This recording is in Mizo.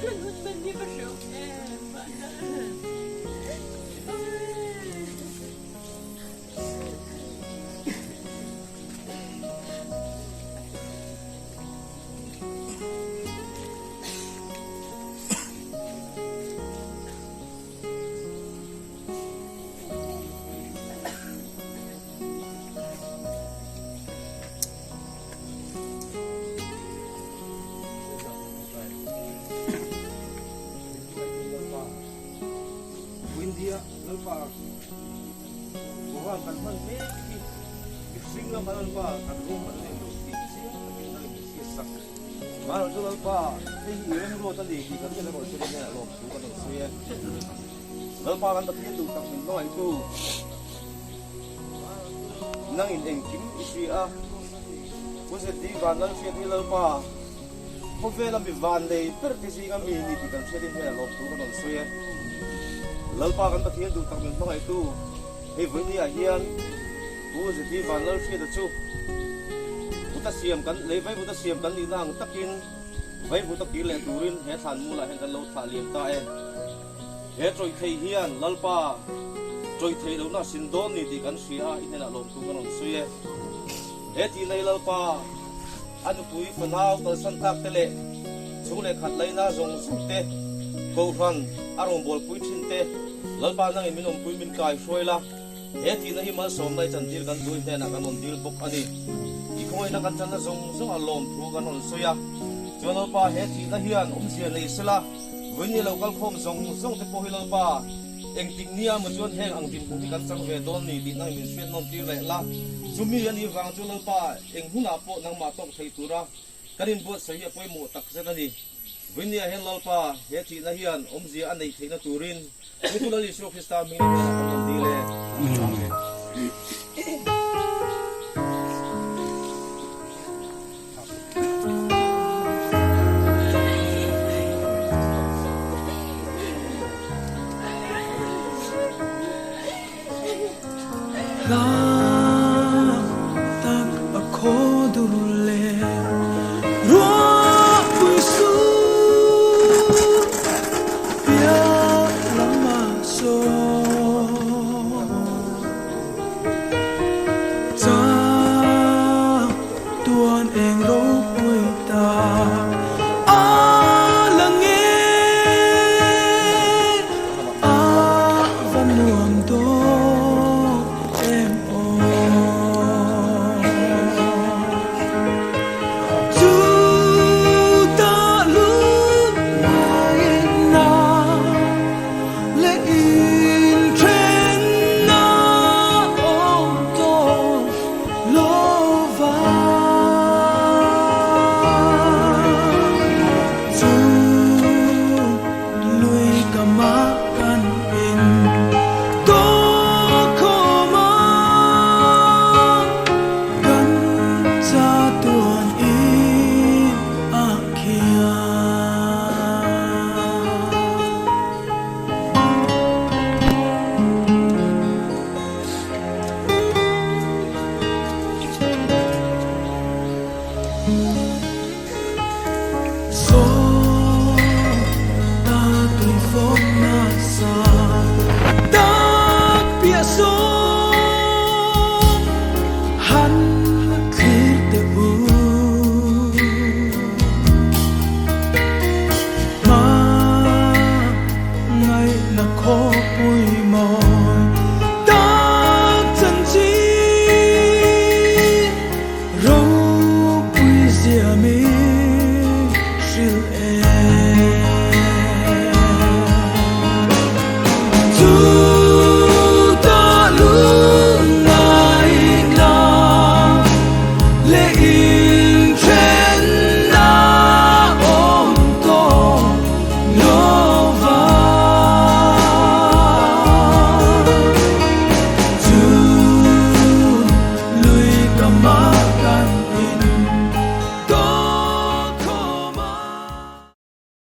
Kan hun hman hi va hrehawm em. India Lalpa Moral kan hman mek hi mihring lama Lalpa kan rum an nei lo tih chiang takin a inhriat sak. Mahlo chu Lalpa hei hi i remruat a ni tih kan hriat erawh chuan enge lawmthu kan rawn sawi e. Lalpa kan Pathian duh tak min hmangaihtu nangin engkim i hria a, Pu ZD van lal hriat hi Lalpa khawvela mi van nei ber te zinga mi ni tih kan hriat in hei a lawmthu kan rawn sawi e. Lalpa kan Pathian duh tak min hmangaihtu hei vawiini ah hian Pu ZD van lal hriata chu Buta siam kan lei vai buta siam kan nihna ang takin vai buta kir leh turin he thlan mulah hian kan lo thlah liam ta e. He tawih thei hian Lalpa tawih theih lohna a sin dawn ni tih kan hria a, i hnenah lawmtu kan rawn sawi e. He tih nei Lalpa, a nupui fanau kalsan tak te leh chhung leh khat laina zawng zawng te, Kohhran a rawngbawlpui thin te, Lalpa nangin min awmpui min kai hruai la. He tihna hi malsawmna i chantir kan tui hnenah kan rawn dil bawk a ni. I khawngaihtna kan channa zawng zawng a lawmthu kan rawn sawi a. Chuan Lalpa, he thihna hian awmzia nei sela, vawiin lo kal khawm zawng zawng te pawh hi Lalpa, engtik nia emaw chuan heng ang dinhmun hi kan chang ve dawn ni tih nangin min hriat nawn tir leh la. Chumi a nih vang chu Lalpa, eng hunah pawh nangmah tawk thei tura kan inbuatsaih hi a pawimawh takzet a ni. Vawinia hian Lalpa, he thihna hian awmzia a neih theihna turin Putu Lal Isua Krista hming hnenah kan rawn dil e.